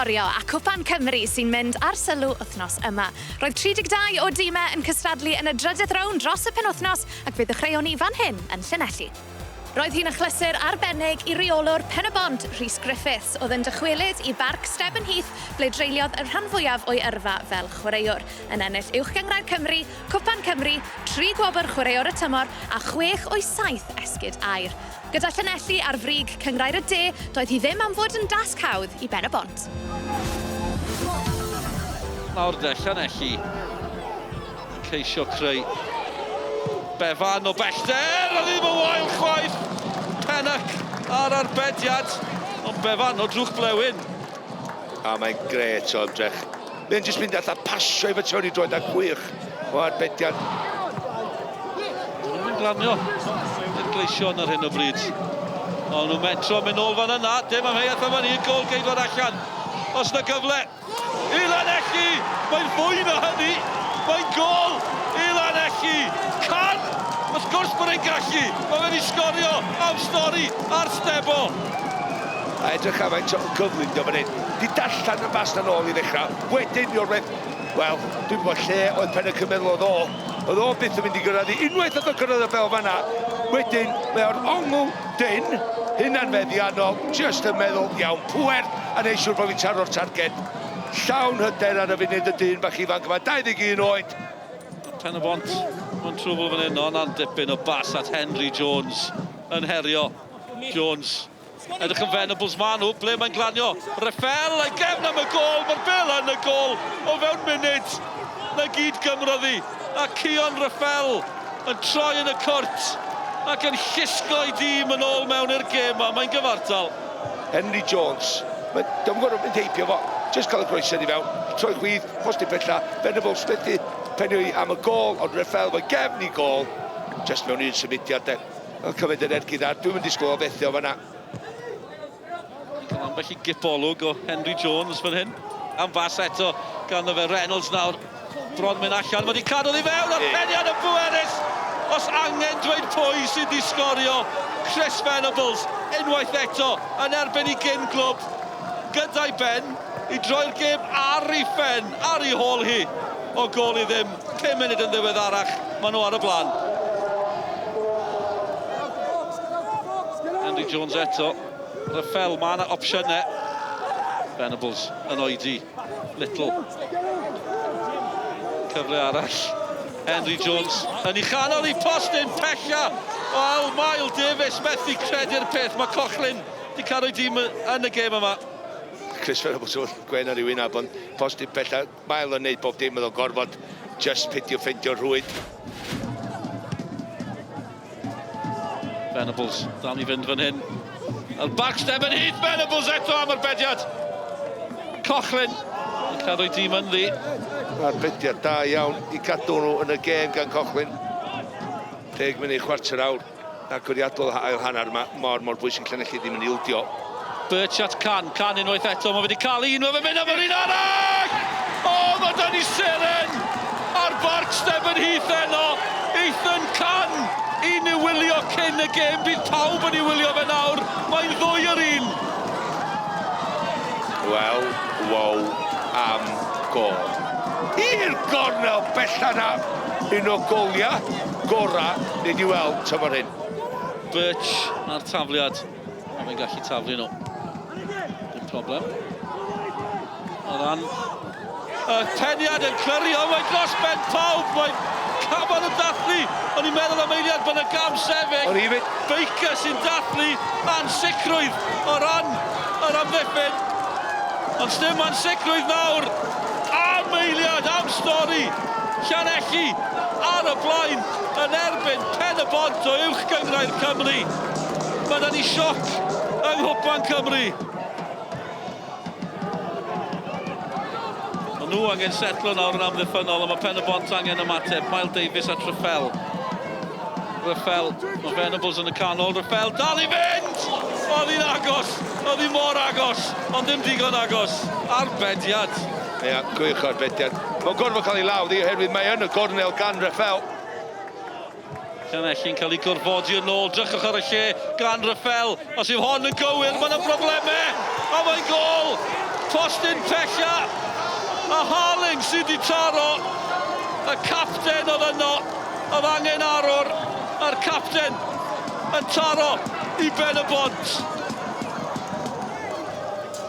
sgorio a Cwpan Cymru sy'n mynd ar sylw wythnos yma. Roedd 32 o dimau yn cystadlu yn y drydedd rownd dros y penwythnos ac fe ddechreuon ni fan hyn yn Llanelli. Roedd hi'n achlysur arbennig i reolwr Pen-y-bont, Rhys Griffiths, oedd yn dychwelyd i Barc Stebonheath ble dreuliodd y rhan fwyaf o'i yrfa fel chwaraewr, yn ennill Uwch Gynghrair Cymru, Cwpan Cymru, tri gwobr Chwaraewr y Tymor a chwech o'i saith esgid aur. Gyda Llanelli ar frig Cynghrair y De, doedd hi ddim am fod yn dasg hawdd i Ben-y-bont. Nawr de, Llanelli yn ceisio creu Bevan o bellter, a ddim yn wael chwaith. Pennock ar arbediad, ond Bevan o drwch blewyn. A mae'n gret o ymdrech. Mae'n jyst mynd allan pasio i fytwn i droed a gwych o arbediad. Dyn nhw'n glanio i'r gleision ar hyn o bryd. Ond nhw'n mentro mynd nôl fan yna, dim amheuaeth am hynny, gôl geidwad allan. Os na gyfle, I Lanelli! Mae'n fwy na hynny! Mae'n gôl i Lanelli! Can! Wrth gwrs bod e'n gallu! Mae fe wedi sgorio am stori ar Stebo! A edrych am faint o gyflym dio fan hyn. Di darllen y bas na nôl i ddechrau. Wedyn Iorwerth, wel, dwi'n gwybod lle oedd Pen y Cymeddwl oedd o. Oedd o byth yn mynd i gyrraedd i. Unwaith oedd o'n cyrraedd y bel fanna, wedyn mae o'r ongl dyn, hunanfeddiannol, jyst yn meddwl, iawn, pŵer, a neud siŵr bod fi'n taro'r targed. Llawn hyder ar y funud y dyn bach ifanc yma, 21 oed. Pen-y-bont mewn trwbl fan hyn, ond am dipyn o bas at Henry Jones yn herio. Jones, edrych yn Venables ma nhw, ble mae'n glanio? Reffel, a'i gefn am y gôl, mae'r bel yn y gôl o fewn munud. Na gyd gymrodd hi, a Cion Reffel yn troi yn y cwrt ac yn llusgo ei dîm yn ôl mewn i'r gêm a mae'n gyfartal. Henry Jones, mae, dio'm yn gorfod mynd heibio fo, jyst cael y groesiad i fewn, troi chwith, postyn pella, Venables methu penio hi am y gôl, ond Reffel mae gefn i gôl, jyst mewn un symudiad de. Mae'n cymryd yr ergyd ar, dwi'm yn disgwyl o fethu o fanna. Ni'n cael ambell i gipolwg o Henry Jones fan hyn. Am fas eto ganddo fe Reynolds nawr. Bron mynd allan, mae wedi cadw i fewn a'r peniad yn bwerus. Os angen dweud pwy sydd wedi sgorio, Chris Venables unwaith eto yn erbyn i gyn glwb gyda'i ben i droi'r gêm ar ei phen, ar ei hôl hi. O gôl i ddim, 5 munud yn ddiweddarach, maen nhw ar y blaen. Henry Jones eto, Raffel, mae yna opsiynau. Venables yn oedi. Little. Cyfle arall. Henry Jones yn ei chanol i postyn pella. Wel, Mael Davies methu credu'r peth. Mae Cochlin wedi cadw ei dîm yn y gêm yma. Chris Venables wrth gwen ar ei wyneb, ond postyn pella. Mael yn neud bob dim oedd o'n gorfod. Just pidio ffeindio'r rhwyd. Venables dal i fynd fan hyn. A'r backstep yn hyd Venables eto am arbediad. Cochlin yn cadw'i dîm ynddi. Arbediad da iawn i gadw nhw yn y gêm gan Cochlin. 10 munud chwarter awr agoriadol ail hanner yma. Mor, mor bwysig Llanelli ddim yn ildio. Birch at Can, Can unwaith eto, mae wedi cael un, mae fe'n mynd am yr un arall! O, mae da ni seren ar Barc Stephen Heath heno! Ethan Can, un i'w wylio cyn y gêm, bydd pawb yn ei wylio fe nawr, mae'n ddwy yr un! Wel, wow, am gôl. I'r gornel bella 'na, un o goliau gorau ni 'di weld tymor hyn. Birch a'r tafliad. Mae fe'n gallu taflu nhw. Dim problem. O ran y peniad yn clirio, mae dros ben pawb, mae Caban yn dathlu. O'n i'n meddwl am eiliad bod yna gam sefyll. O'n i hefyd. Baker sy'n dathlu ansicrwydd o ran yr amddiffyn. Ond sdim ansicrwydd nawr. Am eiliad, am stori. Llanelli ar y blaen yn erbyn Pen-y-bont o Uwch Gynghrair Cymru. Mae 'da ni sioc yng Nghwpan Cymru. Mae nhw angen setlo nawr yn amddiffynnol, ond mae Pen-y-bont angen ymateb. Mael Davies at Raffel. Raffel, mae Venables yn y canol. Raffel dal i fynd! Oedd hi'n agos, oedd hi mor agos, ond ddim digon agos. Arbediad. Ia, gwych arbediad. Mae'n gorfod cael ei law ddi oherwydd mae yn y gornel gan Raffel. Llanelli'n cael ei gorfodi yn ôl, drychwch ar y lle gan Raffel. Os yw hon yn gywir, mae yna broblemau! A mae'n gôl! Postyn pella! A Harling sydd wedi taro! Y capten oedd yno, oedd angen arwr, a'r capten yn taro i Ben y Bont.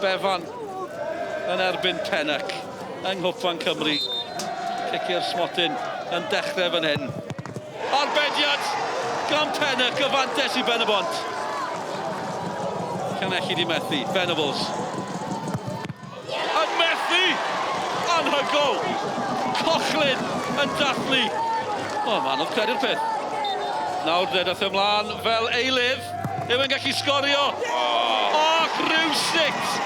Bevan yn erbyn Pennock yng Nghwpan Cymru. Cicio'r smotyn yn dechrau fan hyn. Arbediad gan Pennock, y fantes i Ben y Bont. Llanelli di methu, Venables. Yn methu! Anhygol! Cochlin yn dathlu. O, oh, anodd credu'r peth. Nawr ddedodd ymlaen fel eilydd. Yw e'n gallu sgorio? Oh. Och, rhywsut!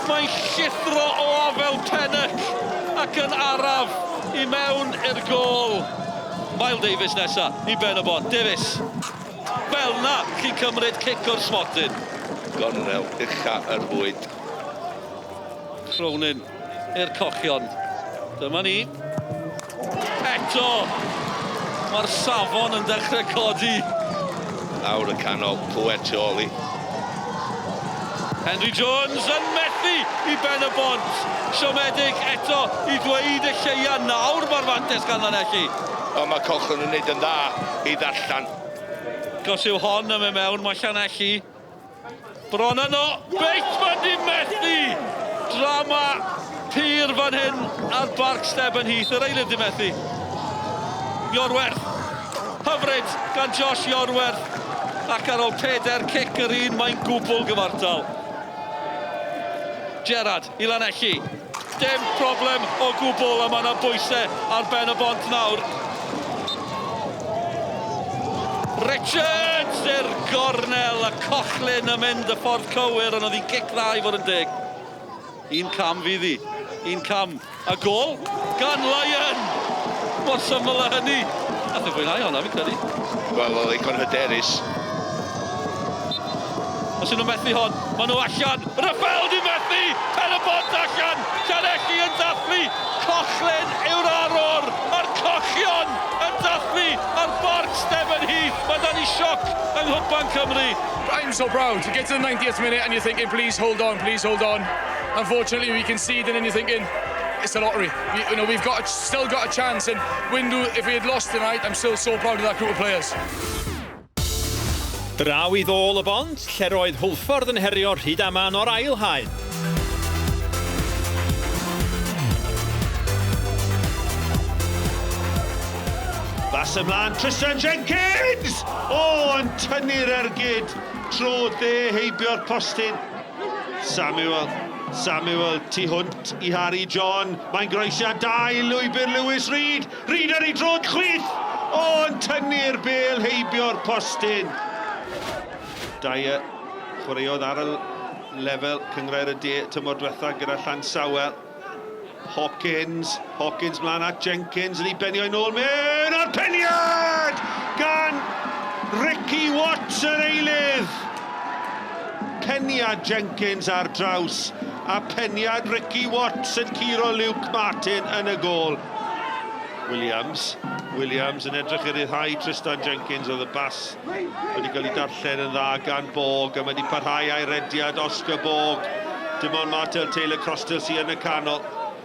Mae'n llithro o afel Pennock ac yn araf i mewn i'r gôl. Mile Davies nesa i Ben y Bont. Davies. Fel na, chi'n cymryd cic o'r smotyn. Gornel ucha yr fwyd. Cronin i'r cochion. Dyma ni. Eto, mae'r safon yn dechrau codi. Lawr y canol, pwer tu ôl i. Henry Jones yn methu i Ben y Bont. Siomedig eto i ddweud y lleia nawr mae'r fantes gan Lanelli. O, mae Cochran yn neud yn dda i ddarllen. Gos yw hon yn mynd mewn, mae Llanelli Bron yno, Bateman di methu! Drama pur fan hyn ar Barc Stebonheath, yr eilydd di methu. Iorwerth, hyfryd gan Josh Iorwerth, ac ar ôl peder cic yr un mae'n gwbl gyfartal. Gerrard i Lanelli, dim problem o gwbl a mae yna bwysau ar ben y bont nawr. Richards i'r gornel, a Cochlin yn mynd y ffordd cywir, ond oedd hi'n gic dda i fod yn deg. Un cam fydd hi, un cam, a gol gan Lyon! Mor syml â hynny. Nath e fwynhau honna, fi'n credu. Wel, oedd e'n hyderus. Os ydyn nhw'n methu hon, maen nhw allan. Rafael di methu! Pen y bont allan! Llanelli yn dathlu! Cochlin yw'r arwr! A'r cochion yn dathlu ar Barc Stebonheath! Mae dan ni sioc yng Nghwpan Cymru. I'm so proud. You get to the 90th minute and you're thinking, please hold on, please hold on. Unfortunately, we concede and then you're thinking, it's a lottery. We, you know, we've got still got a chance and win, if we had lost tonight, I'm still so proud of that group of players. Draw i ddôl y bont, lle roedd Hwlffordd yn herio Rhydaman o'r ail haen. Bas ymlaen, Tristan Jenkins! O, yn tynnu'r ergyd tro dde heibio'r postyn. Samuel, Samuel tu hwnt i Harry John. Mae'n groesiad da i lwybr Lewis Reid. Reid ar ei droed chwith! O, yn tynnu'r bêl heibio'r postyn. Dyer chwaraeodd ar y lefel Cynghrair y De tymor diwetha gyda Llansawel. Hawkins, Hawkins mlaen at Jenkins yn ei benio yn ôl mewn a'r peniad gan Ricky Watts yr eilydd. Peniad Jenkins ar draws a peniad Ricky Watts yn curo Luke Martin yn y gôl. Williams, Williams yn edrych i ryddhau Tristan Jenkins oedd y bas wedi cael ei darllen yn dda gan Borg a mae wedi parhau a'i rediad Oscar Borg. Dim ond Martel Taylor Crosdale sydd yn y canol.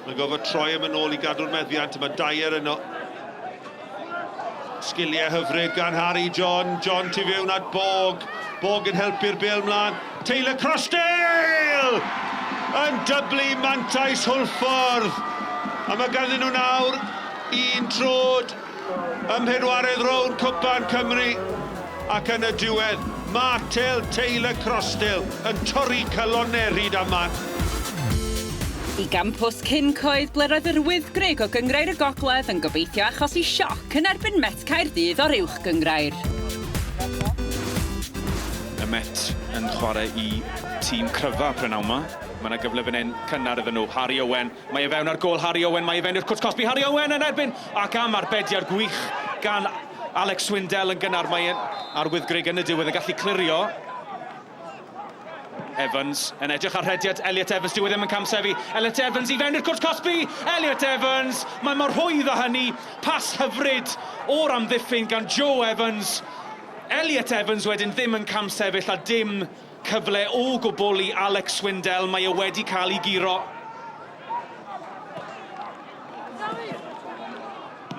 Mae'n gorfod troi am yn ôl i gadw'r meddiant. Mae Dyer yno. Sgiliau hyfryd gan Harry John. John tu fewn at Borg. Borg yn helpu'r bêl mlaen. Taylor Crosdale! Yn dyblu mantais Hwlffordd. A mae ganddyn nhw nawr un trod ym mhedwaredd rownd Cwpan Cymru. Ac yn y diwedd, Martel Taylor Crosdale yn torri calonnau Rhydaman. I gampws Cyn-coed ble roedd yr Wyddgrug o Gynghrair y Gogledd yn gobeithio achosi sioc yn erbyn Met Caerdydd o'r Uwch Gynghrair. Y Met yn chwarae i tîm cryfa prynawn 'ma. Mae yna gyfle fan hyn cynnar iddyn nhw. Harry Owen, mae e fewn ar gôl Harry Owen, mae e fewn i'r cwrt cosbi. Harry Owen yn erbyn ac am arbediad gwych gan Alex Swindell yn gynnar. Mae ar Wyddgrug yn y diwedd yn gallu clirio. Evans yn edrych ar rhediad Elliot Evans, dyw e ddim yn camsefu. Elliot Evans i fewn i'r cwrt cosbi! Elliot Evans, mae mor rhwydd â hynny. Pas hyfryd o'r amddiffyn gan Joe Evans. Elliot Evans wedyn ddim yn camsefyll a dim cyfle o gwbl i Alex Swindell, mae e wedi cael ei guro.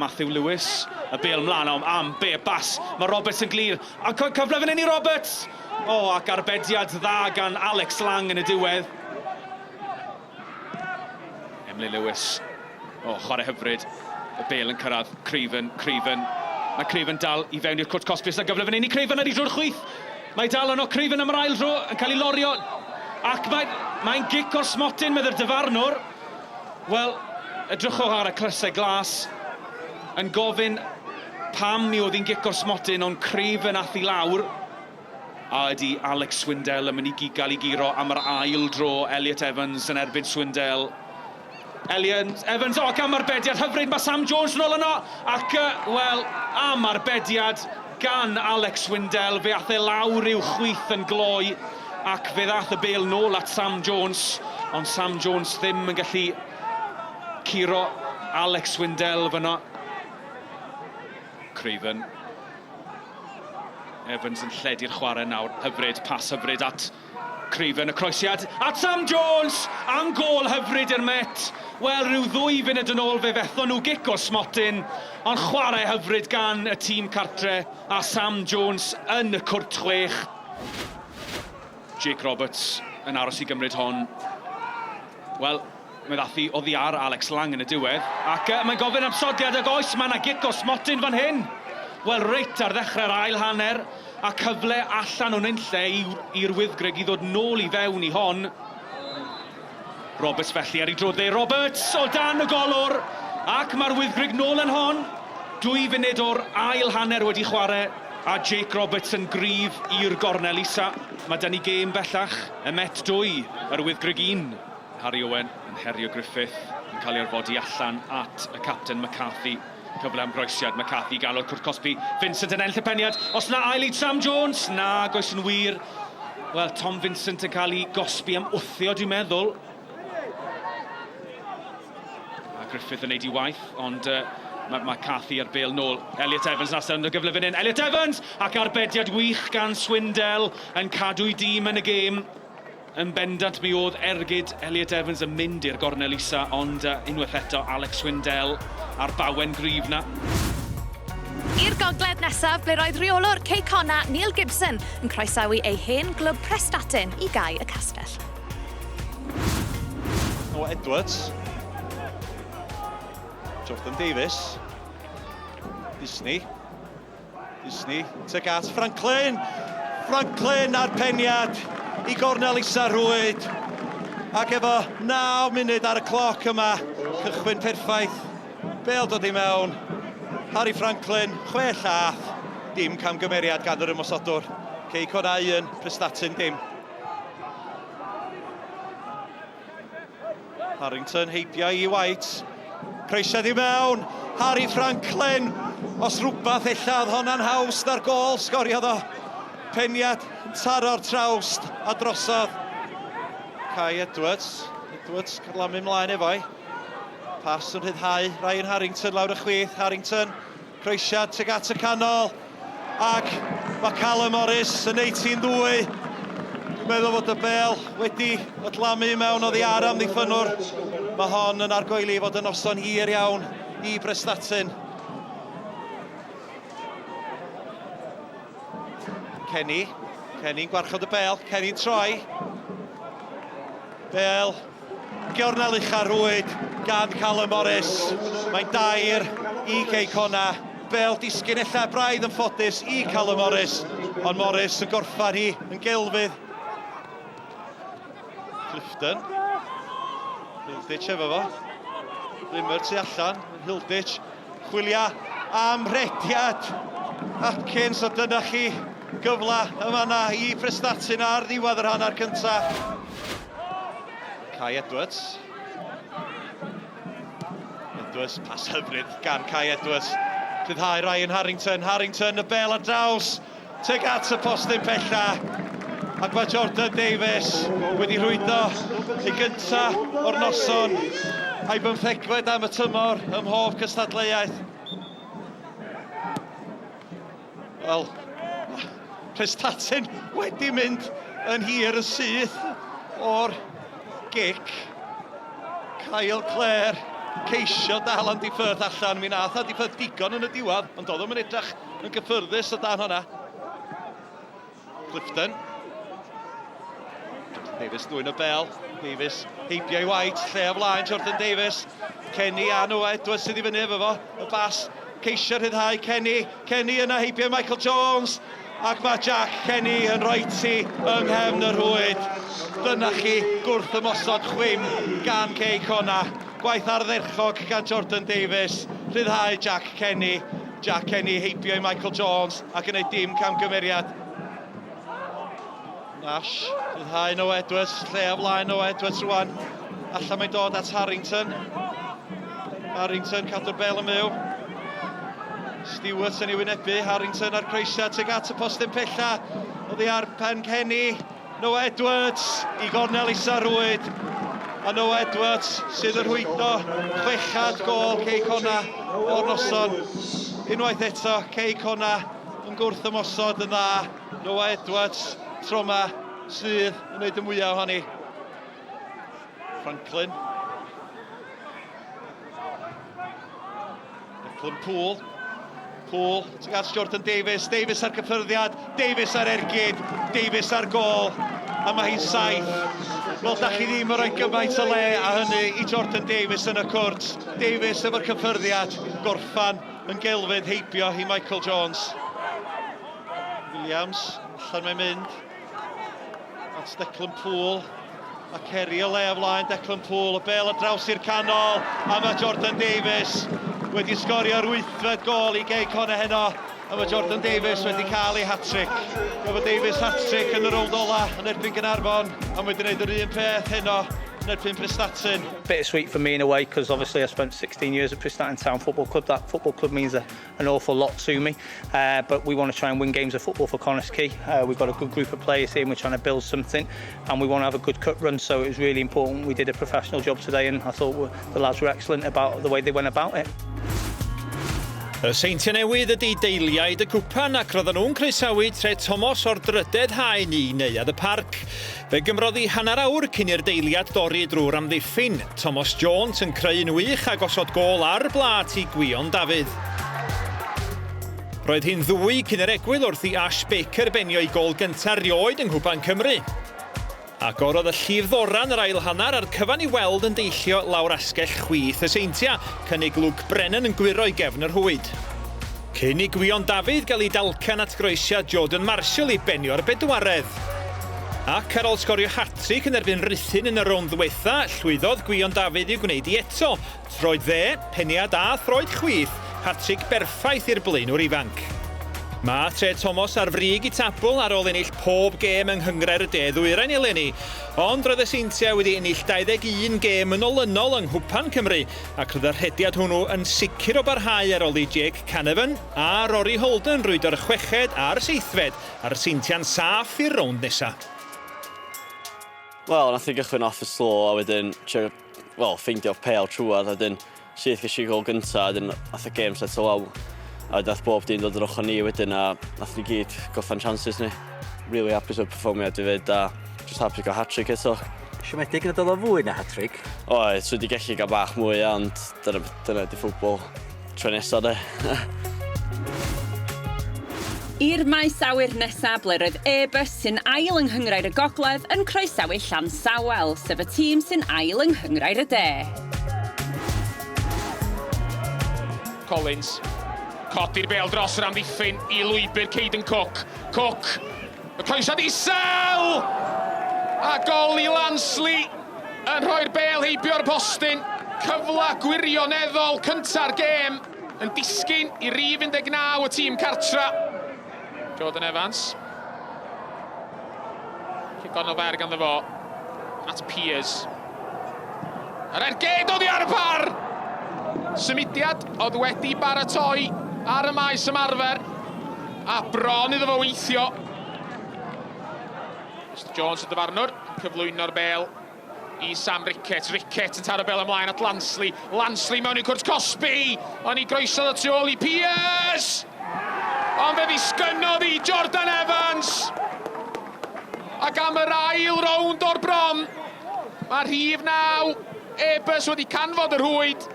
Matthew Lewis, y bêl mlaen am, am be bas. Mae Roberts yn glir. A cyfle fan hyn i Roberts! O, oh, ac arbediad dda gan Alex Lang yn y diwedd. Emlyn Lewis. O, oh, chwarae hyfryd. Y bêl yn cyrraedd. Craven, Craven. Mae Craven dal i fewn i'r cwrt cosbus. Na gyfle fan hyn i Craven ar ei drwy'r chwith. Mae dal yno. Craven am yr ail dro yn cael ei lorio. Ac mae'n mae gic o'r smotyn, meddai'r dyfarnwr. Wel, edrychwch ar y crysau glas yn gofyn pam mi oedd hi'n gic o'r smotyn, ond Craven ath i lawr. A ydy Alex Swindell yn mynd i gael ei guro am yr ail dro? Elliot Evans yn erbyn Swindell. Elliot Evans, o, ac am arbediad hyfryd, mae Sam Jones yn ôl yno, ac, wel, am arbediad gan Alex Swindell, fe ath e lawr i'w chwith yn gloi, ac fe ddath y bêl nôl at Sam Jones, ond Sam Jones ddim yn gallu curo Alex Swindell fyno. Craven. Evans yn lledu'r chwarae nawr. Hyfryd, pas hyfryd at Craven, y croesiad at Sam Jones! Am gôl hyfryd i'r Met. Wel, rhyw ddwy funud yn ôl fe fethon nhw gic o'r smotyn, ond chwarae hyfryd gan y tîm cartre a Sam Jones yn y cwrt chwech. Jake Roberts yn aros i gymryd hon. Wel, mae ddath hi oddi ar Alex Lang yn y diwedd, ac uh, mae'n gofyn am sodiad ac oes, mae yna gic o smotyn fan hyn. Wel, reit ar ddechrau'r ail hanner, a cyfle allan o'n unlle i'r Wyddgrug i ddod nôl i fewn i hon. Roberts felly ar ei dro dde. Roberts o dan y golwr, ac mae'r Wyddgrug nôl yn hon. Dwy funud o'r ail hanner wedi chwarae, a Jake Roberts yn gryf i'r gornel isa. Mae 'da ni gêm bellach, y Met 2, yr Wyddgrug 1. Harry Owen yn herio Griffith, yn cael ei orfodi allan at y capten McCarthy. Cyfle am groesiad, McCarthy i gael o'r cwrt cosbi. Vincent yn ennill y peniad. Os na ail i Sam Jones, na, goes yn wir. Wel, Tom Vincent yn cael ei gosbi am wthio, dwi'n meddwl. A Griffith yn neud ei waith, ond uh, mae McCarthy ar bêl nôl. Elliot Evans nasa yn y gyfle fan hyn. Elliot Evans! Ac arbediad wych gan Swindell yn cadw'i dîm yn y gêm. Yn bendant mi oedd ergyd Elliot Evans yn mynd i'r gornel isa, ond unwaith eto Alex Swindell a'r bawen gryf 'na. I'r gogledd nesaf ble roedd rheolwr Cei Connah, Neil Gibson, yn croesawu ei hen glwb Prestatyn i Gae y Castell. Noah Edwards. Jordan Davies. Disney. Disney tuag at Franklin. Franklin a'r peniad i gornel isa rhwyd. Ac efo 9 munud ar y cloc yma, cychwyn perffaith. Bel dod i mewn. Harry Franklin, chwe llath. Dim camgymeriad gan yr ymosodwr. Cei Connah 1, Prestatyn dim. Harrington heibio i White. Croesiad i mewn. Harry Franklin. Os rhywbeth ella oedd honna'n haws na'r gol sgoriodd o. Peniad yn taro'r trawst a drosodd. Kai Edwards. Edwards carlamu mlaen efo'i. Pas yn rhyddhau Ryan Harrington lawr y chwith. Harrington Croesiad tuag at y canol ac mae Callum Morris yn neud hi'n ddwy. Dwi'n meddwl fod y bel wedi ydlamu mewn oddi ar amddiffynnwr. Mae hon yn argoeli fod yn noson hir iawn i Brestatyn. Kenny, Kenny'n gwarchod y bel, Kenny'n troi. Bel Gornel ucha rwyd gan Callum Morris. Mae'n dair i Cei Connah. Bel disgyn ella braidd yn ffodus i Callum Morris, ond Morris yn gorffan hi yn gelfydd. Clifton. Hilditch efo fo. Limmer tu allan. Hilditch chwilia am rediad Atkins, a dyna chi gyfle yma na i Prestatyn ar ddiwedd yr hanner cyntaf. Kai Edwards. Edwards, pas hyfryd gan Kai Edwards. Rhyddhau Ryan Harrington. Harrington, y bel ar draws. Teg at y postyn pella. Ac mae Jordan Davies wedi rhwydo ei gynta o'r noson a'i bymthegfed am y tymor ym mhob cystadleuaeth. Wel, Prestatyn wedi mynd yn hir yn syth o'r gic. Kyle Clare ceisio dal Andy Firth allan. Mi nath Andy Firth digon yn y diwedd, ond doedd o'm yn edrych yn gyffyrddus o dan hwnna. Clifton. Jordan Davies dwyn y bel. Davies heibio i White, lle o flaen Jordan Davies. Kenny a Noah Edwards sydd i fyny efo fo. Y bas ceisio rhyddhau Kenny. Kenny yna heibio Michael Jones. Ac mae Jack Kenny yn rhoi ti yng nghefn y rhwyd. Dyna chi gwrth ymosod chwim gan Cei Connah. Gwaith ardderchog gan Jordan Davies. Rhyddhau Jack Kenny. Jack Kenny heibio i Michael Jones ac yn gwneud dim camgymeriad. Nash, rhyddhau Noah Edwards, lle o flaen Noah Edwards rwan. Allan mae'n dod at Harrington. Harrington cadw'r bel yn fyw. Stewart yn ei wynebu, Harrington ar croesiad tuag at y postyn pella. Oddi ar pen Kenny. Noah Edwards i gornel isa rwyd. A Noah Edwards sydd yn rhwydo chwechad gôl Cei Connah o'r noson. Unwaith eto, Cei Connah yn gwrth ymosod yn dda. Noah Edwards, tro yma, sydd yn gwneud y mwyaf ohoni. Franklin. Declan Poole. Poole tuag at Jordan Davies. Davies ar gyffyrddiad. Davies ar ergyd. Davies ar gôl. A mae hi'n saith. Wel, da chi ddim yn rhoi gymaint o le a hynny i Jordan Davies yn y cwrt. Davies efo'r cyffyrddiad. Gorffan yn gelfydd heibio i Michael Jones. Williams, allan mae'n mynd. At Declan Poole. A Kerry o le o flaen Declan Poole. Y bel ar draws i'r canol. A mae Jordan Davies wedi sgorio'r wythfed gol i Gei Connah heno. A mae Jordan Davies wedi cael ei hat-trick. Gafodd Davies hat-trick yn y rownd ola yn erbyn Gaernarfon. A mae wedi gwneud yr un peth heno yn erbyn Prestatyn. Bittersweet for me in a way because obviously I spent 16 years at Prestatyn Town Football Club. That football club means a, an awful lot to me. Uh, but we want to try and win games of football for Connah's Quay. Uh, we've got a good group of players here and we're trying to build something and we want to have a good cup run. So it was really important. We did a professional job today and I thought the lads were excellent about the way they went about it. Y Seintiau Newydd ydy deiliaid y cwpan ac roedden nhw'n croesawu Tre Tomos o'r drydedd haen i Neuadd y Parc. Fe gymrodd hi hanner awr cyn i'r deiliad dorri drwy'r amddiffyn. Tomos Jones yn creu'n wych a gosod gôl ar blât i Gwion Dafydd. Roedd hi'n ddwy cyn yr egwyl wrth i Ash Baker benio ei gôl gyntaf rioed yng Nghwpan Cymru. Agorodd y llif ddoran yr ail hanner a'r cyfan i weld yn deillio lawr asgell chwith y Seintiau, cynnig Luke Brennan yn gwyro i gefn y rhwyd. Cyn i Gwion Dafydd gael ei dalcan at groesiad Jordan Marshall i benio'r bedwaredd. Ac ar ôl sgorio hat-tric yn erbyn Rhuthun yn y rownd ddiwetha, llwyddodd Gwion Dafydd i'w gwneud i eto. Troed dde, peniad a throed chwith, hat-tric berffaith i'r blaenwr ifanc. Mae Tre Tomos ar frig i tabl ar ôl ennill pob gêm yng Nghynghrair y De Ddwyrain eleni, ond roedd y Seintiau wedi ennill 21 gêm yn olynol yng Nghwpan Cymru ac roedd y rhediad hwnnw yn sicr o barhau ar ôl i Jake Canavan a Rory Holden rwydo'r chweched a'r seithfed a'r Seintiau'n saff i'r rownd nesa. Wel, nath i gychwyn off y slow a wedyn trio, wel, ffeindio pêl trwad a wedyn syth ges i gôl gynta a wedyn nath y gêm setlo lawr. A wedyn nath bob dim dod yr ochr ni wedyn a nath ni gyd gorffan chances ni. Really hapus o'r perfformiad i fyd a just hapus i gael hat-trick eto. Siomedig nad oedd o fwy na hat-trick? Oedd, so wedi gallu gael bach mwy ond dyna, dyna di ffwbol. Tro nesa de. I'r maes awyr nesa ble roedd Airbus sy'n ail yng Nghynghrair y Gogledd yn croesawu Llansawel, sef y tîm sy'n ail yng Nghynghrair y De. Collins. Codi'r bêl dros yr amddiffyn i lwybr Caden Cook. Cook! Y croesiad isel! A gol i Lansley yn rhoi'r bêl heibio'r postyn. Cyfle gwirioneddol cynta'r gêm yn disgyn i rif 19 y tîm cartra. Jordan Evans. Cic gornel fer ganddo fo at Peers. Yr ergyd oddi ar y bar! Symudiad oedd wedi baratoi ar y maes ymarfer a bron iddo fo weithio. Mr Jones y dyfarnwr yn cyflwyno'r bel i Sam Ricketts. Ricketts yn taro bel ymlaen at Lansley. Lansley mewn i cwrt cosbi, ond i groesodd y tu ôl i Peers! Ond fe ddisgynnodd i Jordan Evans! Ac am yr ail rownd o'r bron, mae rhif 9, Airbus wedi canfod y rhwyd.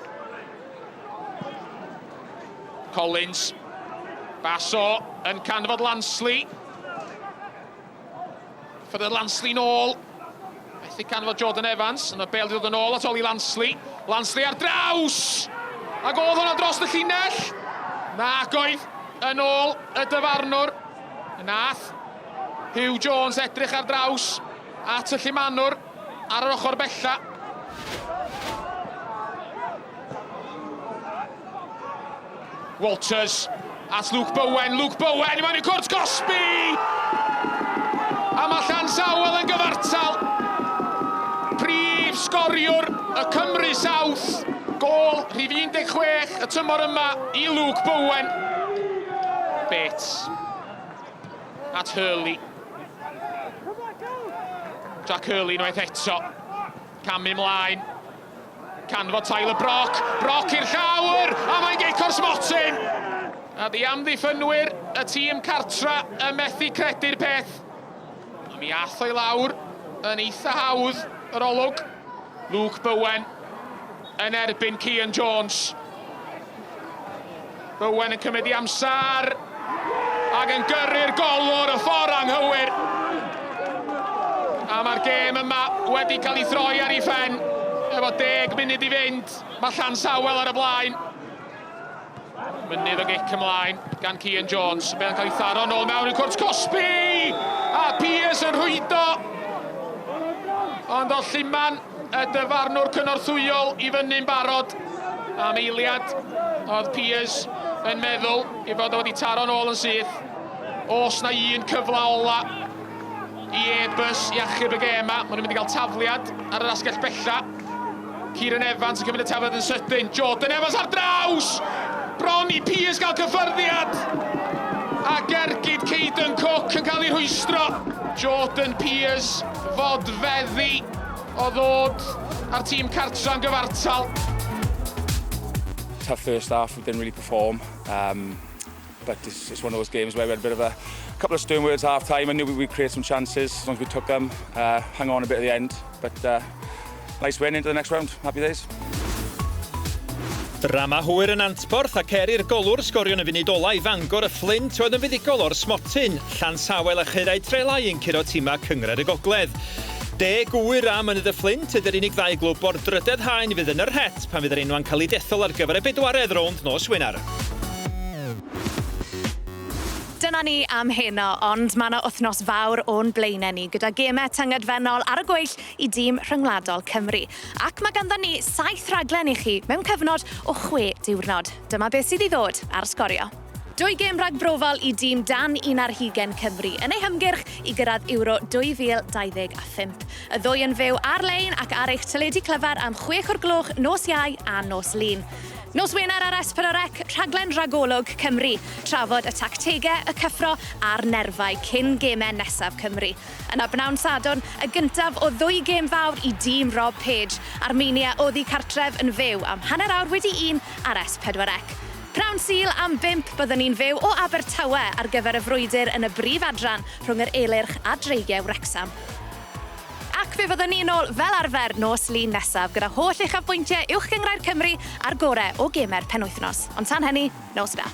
Collins, Basso yn canfod Lansley. Ffydd Lansley nôl. Methu canfod Jordan Evans, yna bel di dod yn ôl at Oli Lansley. Lansley ar draws! Ac oedd hwnna dros y llinell! Nac oedd, yn ôl y dyfarnwr. Nath Huw Jones edrych ar draws at y llumanwr ar yr ochr bella. Walters at Luke Bowen, Luke Bowen i mewn i cwrt cosbi! A mae Llansawel yn gyfartal. Prif sgoriwr y Cymru South, gôl rhif 16 y tymor yma i Luke Bowen. Bates at Hurley. Jack Hurley unwaith eto. Camu mlaen. Canfod Tyler Brock, Brock i'r llawr, a mae'n gic o'r smotyn! A di amddiffynwyr y tîm cartra yn methu credu'r peth. A mi ath o'i lawr yn eitha hawdd yr olwg. Luke Bowen yn erbyn Cian Jones. Bowen yn cymryd i amser ac yn gyrru'r golwr y ffordd anghywir. A mae'r gêm yma wedi cael ei throi ar ei phen. Efo 10 munud i fynd, mae Llansawel ar y blaen. Mynydd o gic ymlaen gan Cian Jones. Mae'n cael ei tharo nôl mewn i cwrt cosbi! A Pearce yn rhwydo! Ond o Lluman, y dyfarnwr cynorthwyol i fyny'n barod. Am eiliad, oedd Pearce yn meddwl ei fod o wedi taro nôl yn syth. Os na un cyfle ola i Airbus i achub y gêm yma. Maen nhw'n mynd i gael tafliad ar yr asgell bella. Kieran Evans yn cymryd y tafliad yn sydyn. Jordan Evans ar draws! Bron i Pearce gael cyffyrddiad! A gergyd Caden Cook yn cael ei rhwystro. Jordan Pearce fod feddi o ddod a'r tîm cartra'n gyfartal. Tough first half, we didn't really perform. But it's, it's one of those games where we had a bit of a couple of stern words half time. I knew we'd create some chances as long as we took them, hung on a bit at the end. But nice win into the next round. Happy days. Drama hwyr yn Nantporth ac er i'r golwr sgorio yn y funud ola i Fangor y Fflint oedd yn fuddugol o'r smotyn, Llansawel a Chaerau Trelai yn curo timau Cynghrair y Gogledd. De Gŵyr a Mynydd y Fflint ydy'r unig ddau glwb o'r drydedd haen fydd yn yr het pan fydd yr enwau'n cael eu dethol ar gyfer y bedwaredd rownd nos Wener. Dyna ni am heno, ond mae 'na wythnos fawr o'n blaenau ni gyda gemau tyngedfennol ar y gweill i dîm rhyngwladol Cymru. Ac mae ganddon ni saith rhaglen i chi mewn cyfnod o chwe diwrnod. Dyma beth sydd i ddod ar Sgorio. Dwy gêm ragbrofol i dîm dan un ar hugain Cymru yn eu hymgyrch i gyrraedd Euro 2025. Y ddwy yn fyw ar-lein ac ar eich teledu clyfar am chwech o'r gloch nos Iau a nos Lun. Nos Wener ar S4C, rhaglen ragolwg Cymru. Trafod y tactegau, y cyffro a'r nerfau cyn gemau nesaf Cymru. Yna bnawn Sadwrn, y gyntaf o ddwy gêm fawr i dîm Rob Page. Armenia oddi cartref yn fyw am hanner awr wedi un ar S4C. Pnawn Sul am bump byddwn ni'n fyw o Abertawe ar gyfer y frwydr yn y brif adran rhwng yr Elyrch a Dreigiau Wrecsam. Ac fe fyddwn ni nôl fel arfer nos Lun nesaf gyda holl uchafbwyntiau Uwch Gynghrair Cymru a'r gorau o gemau'r penwythnos. Ond tan hynny, nos da.